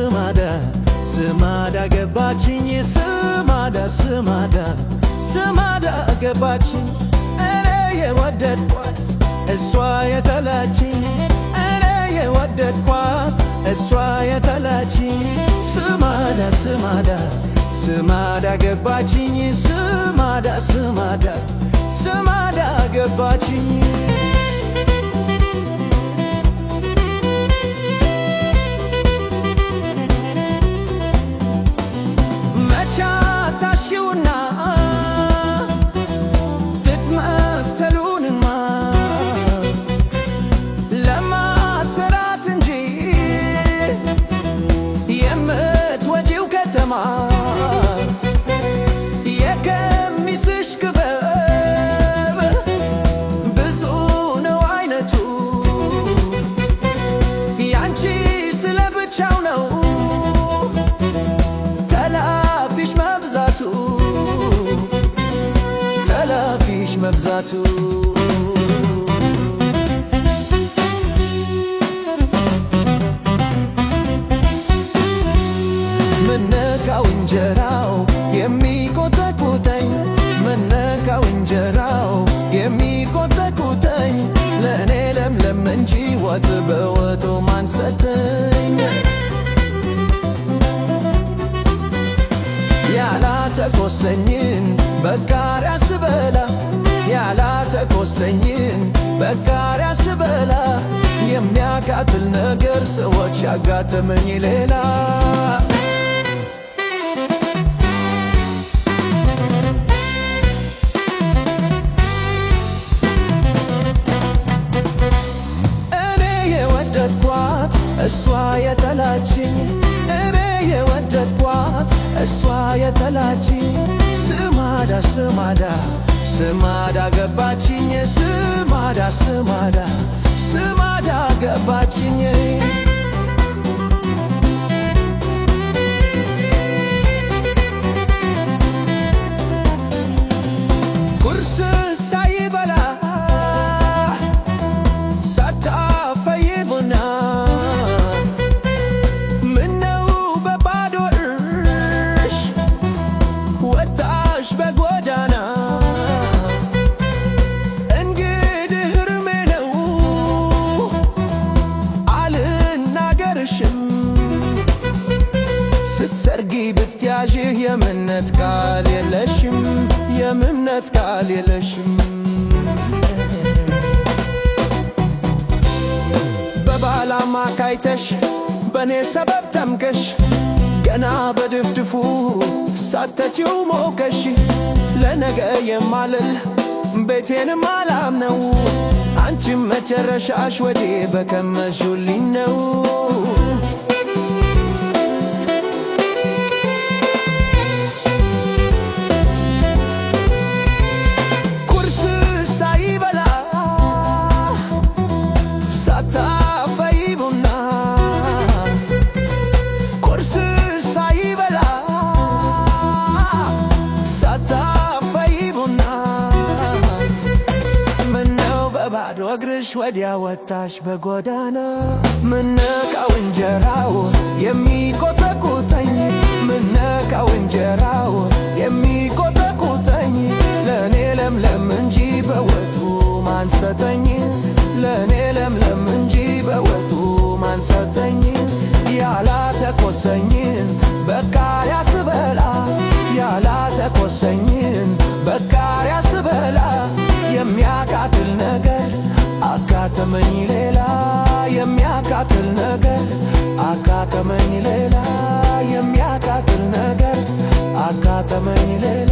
ስማዳ ስማዳ ገባችኝ ስማዳ ስማዳ ስማዳ ገባችኝ እኔ የወደድኳት እሷ የጠላችኝ እኔ የወደድኳት እሷ የጠላችኝ ስማዳ ስማዳ ስማዳ ገባችኝ ስማዳ ስማዳ ስማዳ ገባችኝ። መቻታሽውና ጥጥ መፍተሉንማ ለማሰራት እንጂ የምትወጂው ከተማ የቀሚስሽ ክበብ ብዙ ነው አይነቱ ያንቺ ስለብቻው ነው ተላፊሽ መብዛቱ ተላፊሽ መብዛቱ። ምነካው እንጀራው የሚቆጠቁጠኝ ምነካው እንጀራው የሚቆጠቁጠኝ ለእኔ ለምለም እንጂ ወጥ በወጡ ማንሰተኝ ያላተኮሰኝን በቃሪያ ስበላ ያላተኮሰኝን በቃሪያ ስበላ የሚያቃጥል ነገር ሰዎች ያጋጠመኝ ሌላ። እኔ የወደድኳት እሷ የጠላችኝ እኔ የወደድኳት እሷ የጠላችኝ ስማዳ ስማዳ ስማዳ ገባችኝ ስማዳ ስማዳ ስማዳ ገባችኝ። ቁርስ ሳይበላ ሳታፈይ ቡና ምነው በባዶ እግርሽ ወጣሽ በጎዳና እንግዲህ እርሜ ነው አልናገርሽም ስትሰርጊ ብትያዥህ የእምነት ቃል የለሽም የእምነት ቃል የለሽም። በባል አማካይተሽ በእኔ ሰበብ ተምከሽ ገና በድፍድፉ ሳተችው ሞከሽ ለነገ የማልል ቤቴንም አላምነው አንቺም መጨረሻሽ ወዴ በከመሹልኝ ነው። ቁርስ ሳይበላ ሳታፈይ ቡና ቁርስ ሳይበላ ሳታፈይ ቡና ምነው በባዶ እግርሽ ወዲያ ወጣሽ በጎዳና ምነካው እንጀራው የሚቆጠቁጠኝ ምነካው እንጀራው የሚቆጠቁጠኝ ለእኔ ለምለም እንጂ በወጡ ማንሰጠኝ ለእኔ ለምለም እንጂ በወጡ ማንሰጠኝ ያላተኮሰኝን በቃሪያ ስበላ ያላተኮሰኝን በቃሪያ ስበላ የሚያቃጥል ነገር አጋጠመኝ ሌላ የሚያቃጥል ነገር አጋጠመኝ ሌላ የሚያቃጥል ነገር አጋጠመኝ ሌላ።